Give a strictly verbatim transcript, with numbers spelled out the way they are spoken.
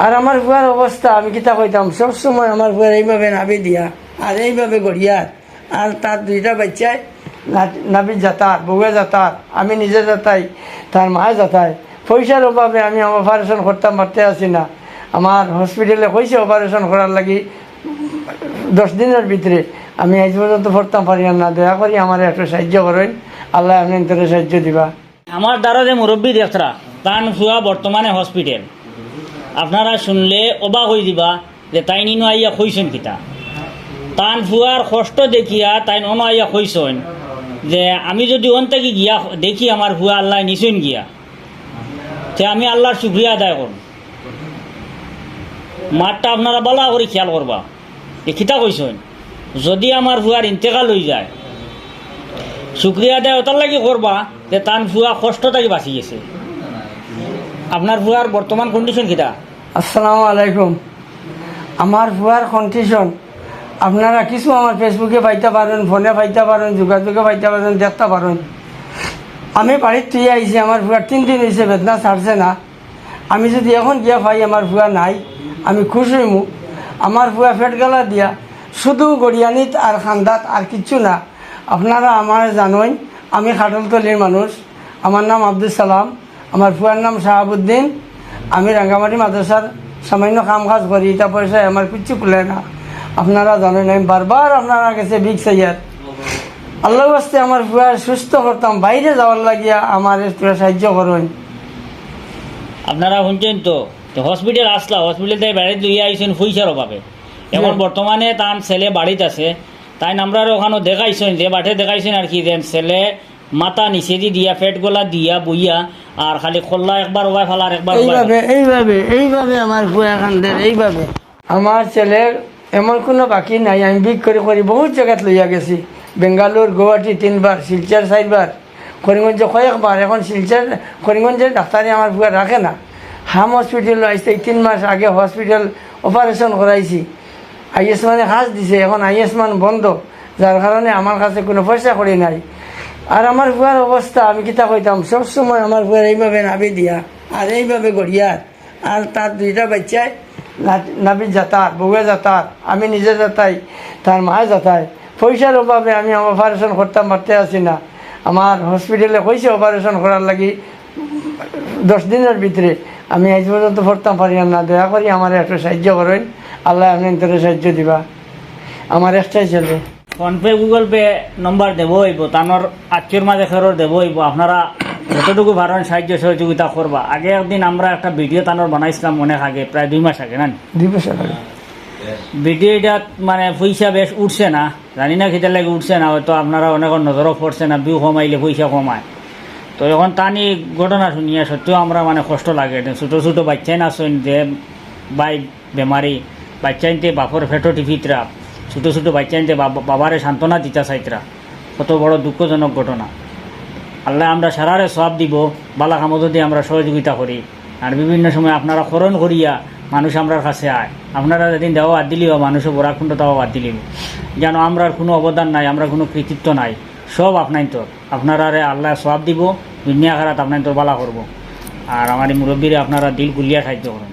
আর আমার ফুয়ার অবস্থা আমি কিতা কইতাম, সব সময় আমার ফুয়ার এইভাবে নাভি দিয়া আর এইভাবে গড়িয়ার, আর তার দুইটা বাচ্চায় না-, নাভি যাতার, বউয়ে যাতার, আমি নিজে যাতাই, তার মায়ে যাতায়। পয়সার অভাবে আমি অপারেশন করতাম পারতে আছি না। আমার হসপিটালে কইছে অপারেশন করার লাগি দশ দিনের ভিতরে। আমি আজ পর্যন্ত পড়তাম পারি না। দয়া করি আমারে একটু সাহায্য করইন, আল্লায় আপনাইন্তরে সাহায্য দিবা। আমার দ্বারা যে মুরব্বী দেখরা, তান ফুয়া বর্তমানে হসপিটাল। আপনারা শুনলে অবাক অই দিবা যে তাইন ইনো আইয়া কইছইন কিতা। তান ফুয়ার কষ্ট দেখিয়া তাইন অনো আইয়া কইছইন যে আমি যদি অন থাকি গিয়া দেখি আমার ফুয়া আল্লায় নিছইন গিয়া, তে আমি আল্লার শুকরিয়া আদায় করমু। মাতটা আপনারা ভালা করি খেয়াল করবা। এ কিতা কইছইন? যদি আমার ফুয়ার ইন্তেকাল অই যায়, শুকরিয়া আদায় অতার লাগি করবা যে তান ফুয়া কষ্ট থাকি বাঁচি গেছে। আপনার ফুয়ার বর্তমান কন্ডিশন কিতা? আসসালামু আলাইকুম। আমার ফুয়ার কন্ডিশন আপনারা কিছু আমার ফেসবুকে পাইতা পারইন, ফোনে পাইতা পারইন, যোগাযোগে পাইতা পারইন, দেখতা পারইন। আমি বাড়িত থুইয়া আইছি, আমার ফুয়ার তিন দিন অইছে, বেদনা ছাড়ছে না। আমি যদি এখন গিয়া পাই আমার ফুয়া নাই, আমি খুশ অইমু। আমার ফুয়া পেট গালা দিয়া শুধু গড়িয়ানিত আর খান্দাত, আর কিচ্ছু না। আপনারা আমারে জানইন, আমি খাটলতলির মানুষ, আমার নাম আব্দুস সালাম, আমার ফুয়ার নাম শাহাবুদ্দিন। আমি রাঙ্গামাটি মাদ্রাসার সামান্য কাম কাজ করি, ইটা পয়সায় আমার কিচ্ছু কুলায় না। আপনারা জানইন, আমি বারবার আপনারার গেছে ভিক চাইয়ার। আল্লার ওয়াস্তে আমার ফুয়া সুস্থ করতাম, বাইরে যাওয়ার লাগিয়া আমারে একটু সাহায্য করইন। আপনারা হুনছইন তো, তো হসপিটাল আছলা, হসপিটাল থাকি বাড়িত লইয়া আইছইন পয়সার অভাবে। এখন জি। বর্তমানে তান ছেলে বাড়িত আছে, তাইন আমরারে অখানো দেখাইছইন, যে বাটে দেখাইছইন আর কি, যেন ছেলে মাথা নিচেদি দিয়া, পেট গলা দিয়া বইয়া, আর খালি কল্লা একবার ওবায় ফালার, একবার ওবায় এইভাবে, ফালার। এইভাবে, এইভাবে আমার ফুয়া কান্দের, এইভাবে। আমার ছেলের এমন কুনু বাকি নাই, আমি ভিক করি করি বহুত জাগাত লইয়া গেছি, বেঙ্গালোর, গুয়াহাটি তিনবার, শিলচর চাইরবার, করিমগঞ্জে কয়েকবার। এখন শিলচর, করিমগঞ্জের ডাক্তারে আমার ফুয়া রাখে না। হাম হসপিটাল আইজ থাকি তিন মাস আগে হসপিটাল অপারেশন করাইছি, আইএসমানে কাজ দিছে, এখন আইএসমান বন্ধ, যার কারণে আমার কাছে কুনু পয়সা কড়ি নাই। আর আমার ফুয়ার অবস্থা আমি কিতা কইতাম, সব সময় আমার ফুয়ার এইভাবে নাভি দিয়া আর এইভাবে গড়িয়ার, আর তার দুইটা বাচ্চায় না-, নাভি যাতার, বউয়ে যাতার, আমি নিজে যাতাই, তার মায়ে যাতায়। পয়সার অভাবে আমি অপারেশন করতাম পারতে আছি না। আমার হসপিটালে কইছে অপারেশন করার লাগি দশ দিনের ভিতরে। আমি আজ পর্যন্ত পড়তাম পারি না। দয়া করি আমারে একটু সাহায্য করইন, আল্লায় আপনাইন্তরে সাহায্য দিবা। আমার একটাই ছেলে। PhonePe, Google Pay নম্বর দেওয়া অইবো, তানর আত্মীয়র মাঝে কেউরর দেওয়া অইবো। আপনারা যতটুকু পারইন সাহায্য সহযোগিতা করবা। আগে একদিন আমরা একটা ভিডিও তানর বানাইছিলাম অনেক আগে, প্রায় দুই মাস আগে, না নি? দুই বছর আগে। ভিডিও ইটাত মানে পয়সা বেশ উঠছে না, জানি না কিতার লাগি উঠছে না, হয়তো আপনারা অনেকর নজরও পড়ছে না, ভিউ কমাইলে পয়সা কমায়। তো এখন তান ই ঘটনা শুনিয়া সত্যিও আমরা মানে কষ্ট লাগে। ছোট ছোট বাচ্চাইন আছইন যে ভাই বেমারি, বাচ্চাইন্তে বাপর পেটো টিপিতরা, ছোট ছোট বাচ্চাইন্তে বাব-, বাবারে সান্ত্বনা দিতা চাইতরা, কত বড় দুঃখজনক ঘটনা। আল্লায় আমরা সারারে সওয়াব দিবো, বালা কামো যদি আমরা সহযোগিতা করি। আর বিভিন্ন সময় আপনারা খরচ করিয়া মানুষ আমরার কাছে আয়, আপনারা যেদিন দেওয়া বাদ দিলিবা, মানুষে বরাকুণ্ড দেওয়া বাদ দিলিবা, যেন আমরার কুনু অবদান নাই, আমরার কুনু কৃতিত্ব নাই, সব আপনাইন্তর। আপনারারে আল্লায় সওয়াব দিবো, দুনিয়া আখেরাত আপনাইন্তর বালা করবো। আর আমার ই মুরব্বিরে আপনারা দিল খুলিয়া সাহায্য করইন।